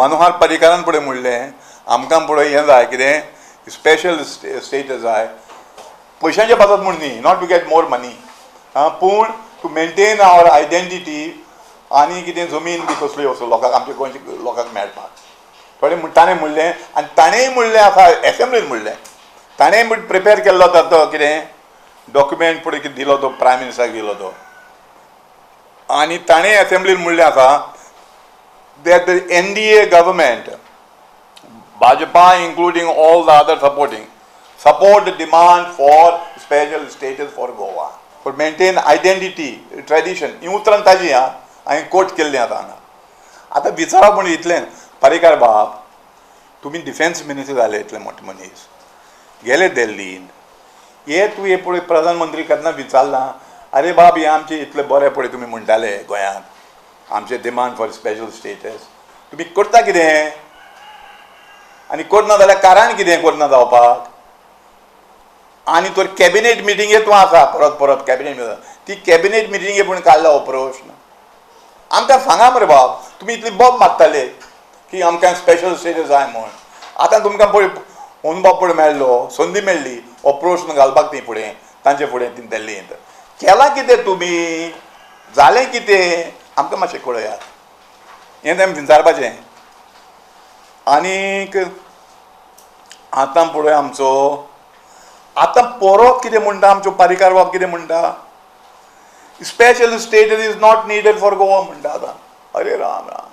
मनोहर पर्रीकारान पळय म्हणलें आमकां पळय हें जाय कितें स्पेशल स्टेटस जाय, पयशांचे पासत म्हूण न्ही, not to get more money, पूण टू मेंटेन our identity आनी कितें जमीन बी कसली वचूं लोकांक, आमच्या गोंयच्या लोकांक मेळपाक. थोडे ताणें म्हणलें आनी ताणेंय म्हणलें आसा एसेंब्लीन म्हणलें, ताणेंय प्रिपेर केल्लो तो कितें डॉक्युमेंट पळय कितें दिलो तो प्रायम मिनिस्टराक दिलो तो, आनी ताणें एसेंब्लीन म्हणलें आसा that the NDA government, Bhajpa including all the other supporting, support the demand for special status for Goa, for maintain identity, tradition. ही उतरां ताजी आं, हांवें कोट केल्लीं आतां हांगा. आतां विचारप म्हण इतलें, पर्रीकार बाब तुमी डिफेन्स मिनिस्टर जाले, इतले मोठे मनीस गेले दिल्लीन, हे तूं हे पळय प्रधानमंत्री केन्ना विचारलां, अरे बाब हे आमचे इतले बरे पळय तुमी म्हणटाले गोंयांत आमचे डिमांड फॉर स्पेशल स्टेटस, तुमी करता कितें आनी करना जाल्यार कारण कितें करना जावपाक? आनी तर कॅबिनेट मिटिंगे तूं आसा परत परत कॅबिनेट मिटिंग, ती कॅबिनेट मिटिंगे पूण काडला हो प्रश्न. आमकां सांगा मरे बाब, तुमी इतली बोब मारताले की आमकां स्पेशल स्टेटस जाय म्हूण, आतां तुमकां पळय ओन बाब पळय मेळ्ळो, संदी मेळ्ळी हो प्रश्न घालपाक ती फुडें तांचे फुडें ती दिल्लींत केलां कितें तुमी, जालें कितें आमकां मातशें कळयात, हें तें विचारपाचें. आनीक आतां पळय आमचो आतां परत कितें म्हणटा आमचो पर्रीकार बाब कितें म्हणटा, special status is not needed for Goa म्हणटा आतां. अरे राम राम.